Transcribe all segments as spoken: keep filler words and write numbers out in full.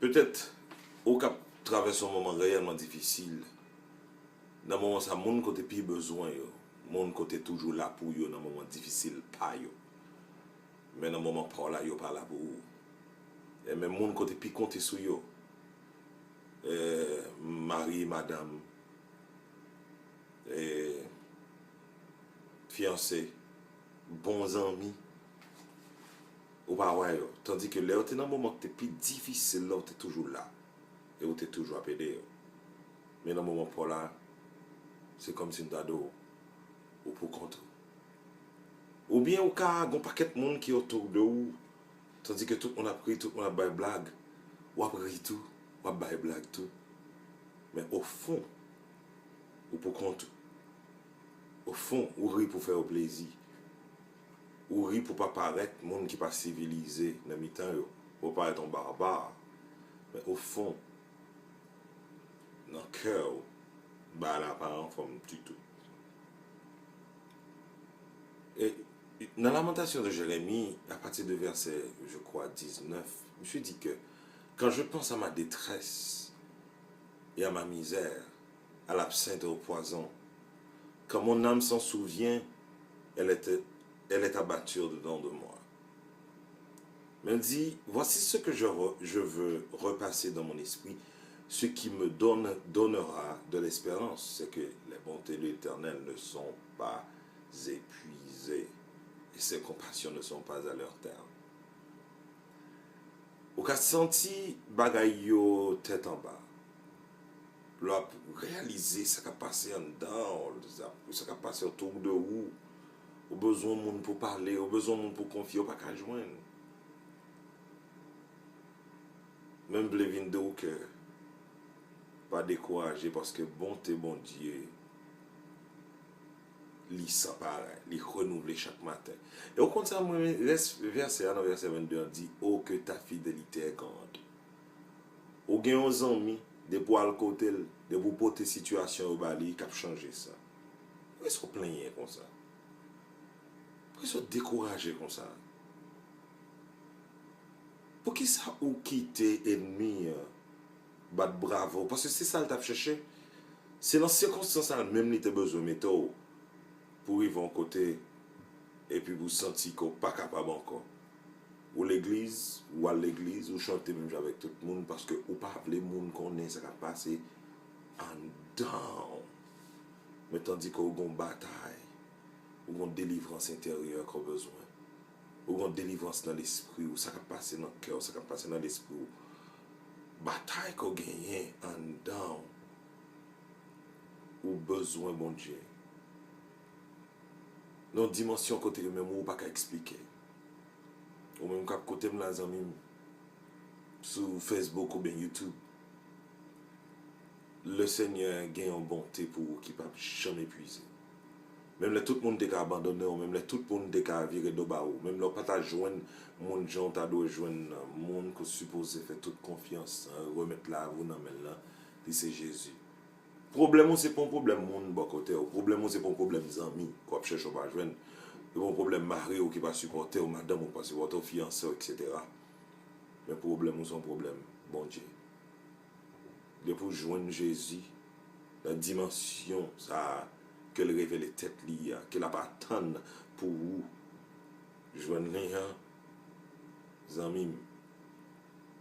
Petèt, ou k ap travèse yon moman reyèlman difisil. Nan moman sa, moun ke w te pi bezwen yo, moun ke w te toujou la pou yo nan moman difisil pa yo. Men nan moman pa w la, yo pa la pou ou. E menm moun ke w te pi konte sou yo, eh, mari, madanm, eh, fiyanse, bon zanmi, ou pa wè yo. Tandike lè yo te nan moman ki te pi difisil la, ou te toujou la. E ou te toujou ap ede yo. Men nan moman pa w la, se kòmsi m ta di w, ou pou kont ou. Oubyen ou ka gen yon pakèt moun ki otou de ou, tandike tout moun ap ri, tout moun ap bay blag, w ap ri tou, w ap bay blag tou. Men ofon, ou pou kont ou. Ofon, ou ri pou fè yo plezi. Ou ri pou pa parèt moun ki pa sivilize nan mitan yo, pou w parèt yon baba. Men ofon, nan kè w, bagay la pa anfòm ditou. E nan Lamentations de Jérémie, à partir de verset, je crois, dix-neuf, monsieur dit que quand je pense à ma détresse et à ma misère, à l'absinthe et au poison, quand mon âme s'en souvient, elle est, elle est abattue au-dedans de moi. Men l di, voici ce que je, re- je veux repasser dans mon esprit, ce qui me donne, donnera de l'espérance, c'est que les bontés de l'Éternel ne sont pas épuisées, et ses compassions ne sont pas à leur terme. Ou ka santi bagay yo tèt anba. Lè w ap reyalize sa k ap pase anndan w, sa k ap pase otou de ou, ou bezwen moun pou pale, ou bezwen moun pou konfye, ou pa ka jwenn. Men m vle vin di w ke pa dekouraje, paske bonte Bondye li san parèy, li renouvle chak maten. E w konn sa mwen renmen, rès vèsè a, nan vèsè vennde an di, oh, que ta fidélité est grande. Ou gen yon zanmi, depi w al kote l, depi w pote sitiyasyon yo ba li, k ap chanje sa. Poukisa w plenyen konsa? Poukisa w dekouraje konsa? Poukisa ou kite ènmi an bat bravo? Paske se sa l t ap chèche. Se nan sikonstans sa l menm li te bezwen mete w pou rive yon kote, epi pou santi ke w pa kapab ankò. Ou legliz, ou al legliz, ou chante menm jan avèk tout moun, paske ou pa vle moun konnen sa k ap pase anndan w. Men tandike w gen yon batay, ou gen yon delivrans enteryè ke w bezwen. Ou gen yon delivrans nan lespri w, sa k ap pase nan kè w, sa k ap pase nan lespri w. Batay ke w genyen anndan w, ou bezwen Bondye. Nan yon dimansyon kote ke menm ou pa ka eksplike. Ou menm k ap koute m la, zanmi m, sou Facebook oubyen YouTube, Lesenyè gen yon bonte pou ou ki p ap janm epuize. Menm lè tout moun te ka abandone w, menm lè tout moun te ka vire do ba ou, menm lè w pa ta jwenn moun jan w ta dwe jwenn nan, moun ke w sipoze fè tout konfyans, remèt lavi w nan men l lan, li se Jezi. Pwoblèm ou se pa yon pwoblèm moun bò kote w, pwoblèm ou se pa yon pwoblèm zanmi ke w ap chèche w pa jwenn, se pa yon pwoblèm mari w ki pa sipòte w, madanm ou ki pa sipòte w, fiyanse w, etsetera. Men pwoblèm ou se yon pwoblèm Bondye. Depi w jwenn Jezi nan dimansyon sa a ke l revele tèt li a, ke l ap atann pou ou jwenn li an, zanmi m,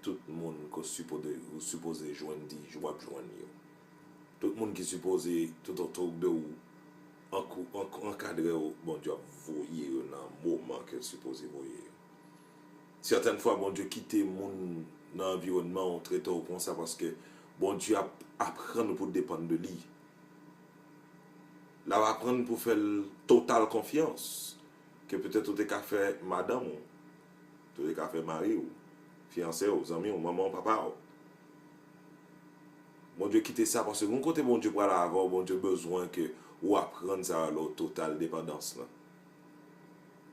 tout moun ke w sipoze, ou sipoze jwenn di, w ap jwenn yo. Tout moun ki sipoze tout otou de ou, ankou- ank- ankadre w, Bondye ap voye yo nan moman ke l sipoze voye yo. Sètèn fwa, Bondye kite moun nan anviwònman w trete w konsa paske Bondye ap aprann ou pou depann de li. L ap aprann pou fè l total konfyans ke petèt ou te ka fè madanm ou, ou te ka fè mari w, fiyanse w, zanmi w, manman w, papa w. Bondye kite sa paske yon kote Bondye pral avè w, Bondye bezwen ke ou aprann sa yo rele total depandans lan.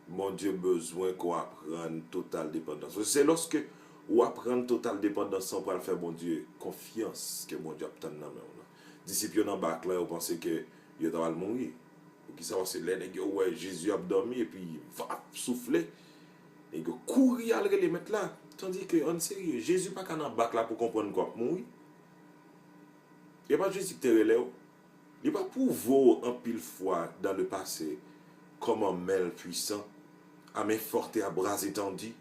Bondye bezwen ke w aprann total depandans. Se lòske ou aprann total depandans lan ou pral fè Bondye konfyans ke Bondye ap tann nan men w lan. Disip yo nan bak lan, yo panse ke yo ta pral mouri. Poukisa? Paske lè nèg yo wè Jezi ap dòmi epi van ap soufle, nèg yo kouri al rele mèt la. Tandis que, ann serye, Jezi pa ka nan bak la pou konprann ke w ap mouri. E pa Jezi ki te rele w. Li pa pwouve w anpil fwa dans le passé comme un maître puissant, à main forte et à bras étendu,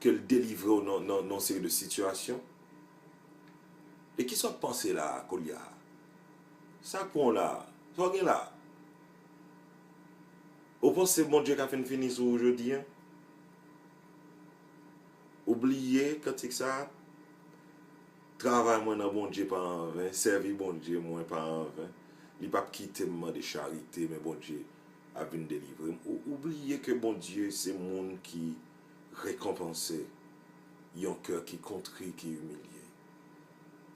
ke l delivre w nan, nan, nan seri de sitiyasyon. E kisa w ap panse la a, koulye a? Sa k pran w la a? Sa w gen la a? Ou panse Bondye ka fin fini sou ou jodi a? Ou bliye kantik sa a? Travay mwen nan Bondye pa anven, sèvi Bondye mwen pa anven. Li p ap kite m mande charite, men Bondye ap vin delivre m. Ou, ou bliye ke Bondye se moun ki rekonpanse yon kè ki kontri, ki imilye.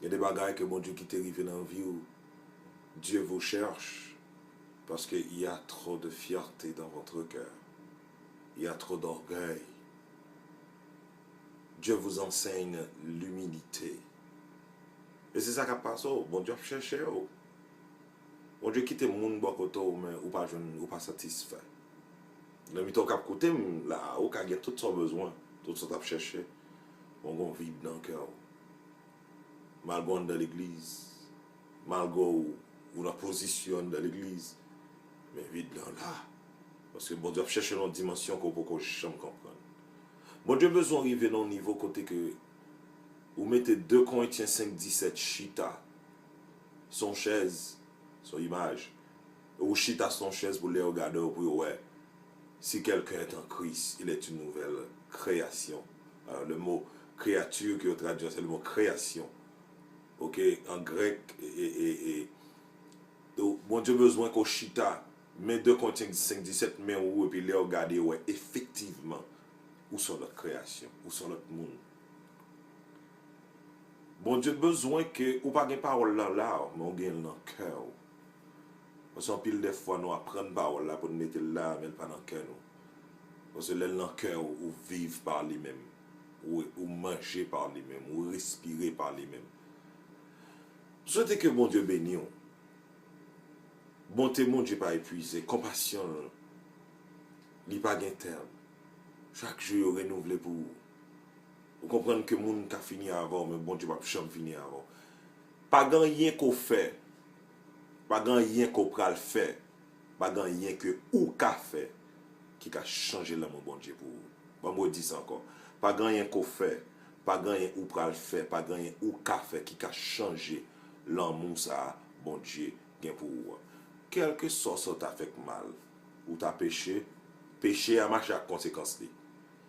Gen de bagay ke Bondye kite rive nan vi w. Dieu vous cherche, parce qu'il y a trop de fierté dans votre cœur. Il y a trop d'orgueil. Dieu vous enseigne l'humilité. E se sa k ap pase w. Bondye ap chèche w. Bondye kite moun bò kote w, men ou pa jwenn, ou pa satisfè. Nan mitan w k ap koute m la a, ou ka gen tout sa w bezwen, tout sa w t ap chèche, men w gen yon vid nan kè w. Malgre w anndan legliz, malgre w, ou nan pozisyon anndan legliz, men vid lan la. Paske Bondye ap chèche w nan yon dimansyon ke w poko janm konprann. Bondye bezwen w rive nan yon nivo kote ke ou mete de Korentyen senk disèt chita sou yon chèz, sou yon imaj, ou chita sou yon chèz pou lè yo gade w, pou yo wè. Si quelqu'un est en Christ, il est une nouvelle création. Alors, le mot créature ke yo tradui an, se le mot création. Ok, an grèk, e, e, e, e, donk, Bondye bezwen ke w chita, men de Korentyen senk disèt, men ou, epi lè w gade, w wè efektivman, ou se yon lòt kreyasyon, ou se yon lòt moun. Bondye bezwen ke ou pa gen pawòl lan la, men w gen l nan kè w. Paske anpil de fwa, nou aprann pawòl la pou n mete l la, men l pa nan kè nou. Paske lè l nan kè w, ou viv pa li menm. Ou, ou manje pa li menm, ou respire pa li menm. M swete ke Bondye beni w. Bonte Bondye pa epuize, konpasyon l, li pa gen tèm. Chak jou yo renouvle pou ou. Ou konprann ke moun ka fini avè w, men Bondye p ap janm fini avè w. Pa gen anyen ke w fè, pa gen anyen ke w pral fè, pa gen anyen ke ou ka fè ki ka chanje lanmou Bondye pou ou. Ban m redi sa ankò. Pa gen anyen ke w fè, pa gen anyen ou pral fè, pa gen anyen ou ka fè ki ka chanje lanmou sa a Bondye gen pou ou an. Kèlkeswa sa w ta fè k mal, ou ta peche, peche a mache ak konsekans li.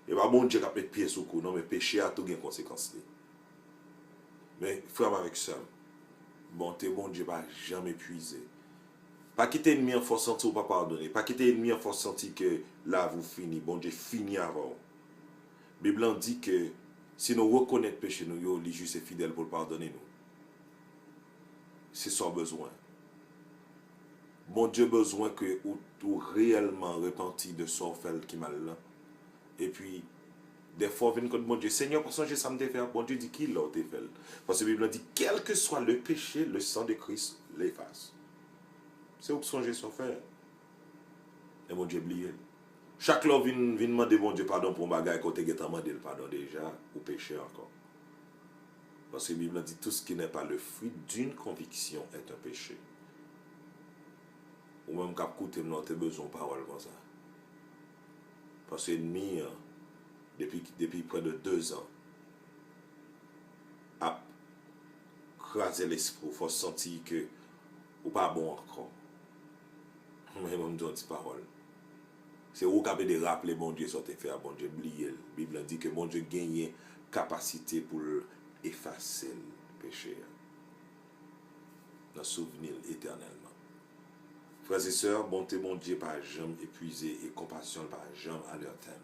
E pa Bondye k ap met pye sou kou w non, men peche a tou gen konsekans li. Men, frè m avèk sè m, bonte Bondye pa janm epuize. Pa kite ènmi an fè w santi w pa padone. Pa kite ènmi an fè w santi ke lavi w fini, Bondye fini avè w. Bib lan di ke si nou rekonèt peche nou yo, li jis e fidèl pou l padone nou. Se sa w bezwen. Bondye bezwen ke ou, ou reyèlman repanti de sa w fè l ki mal lan. Epi, dèfwa w vin kot Bondye, Senyè, ou pa sonje sa m te fè a? Bondye di, ki lè w te fè l? Paske Bib lan di, quel que soit le péché, le sang de Christ l'efface. Se ou k sonje sa w fè. Men Bondye bliye l. Chak lè w vin, vin mande Bondye padon pou yon bagay ke w te gentan mande l padon deja, ou peche ankò. Paske Bib lan di, tout ce qui n'est pas le fruit d'une conviction est un péché. Ou menm k ap koute m la, w te bezwen yon pawòl konsa. Paske ènmi an, depi, depi prè de dezan, ap kraze lespri w, fè w santi ke ou pa bon ankò. Men ban m di w yon ti pawòl. Se ou k ap ede raple Bondye sa w te fè a, Bondye bliye l. Bib lan di ke Bondye genyen kapasite pou l efase l, peche a, nan souvni l etènèlman. Frè e sè, bonte Bondye pa janm epuize e konpasyon l pa janm alètèn.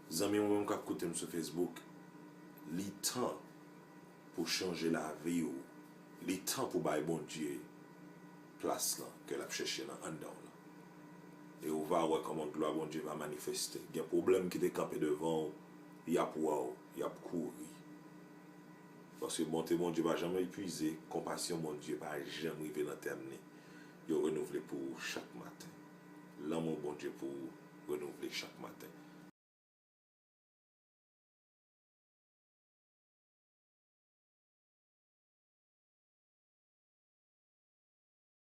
Zanmi mwen menm k ap koute m sou Facebook, li tan pou chanje lavi w. Li tan pou bay Bondye plas lan ke l ap chèche nan anndan w lan. E ou va wè kòman glwa Bondye va manifeste. Gen pwoblèm ki te kanpe devan w, y ap wè w, y ap kouri. Paske bonte Bondye pa janm epuize, konpasyon Bondye pa janm rive nan tèm li. Yo renouvle pou ou chak maten. Lanmou Bondye pou ou renouvle chak maten.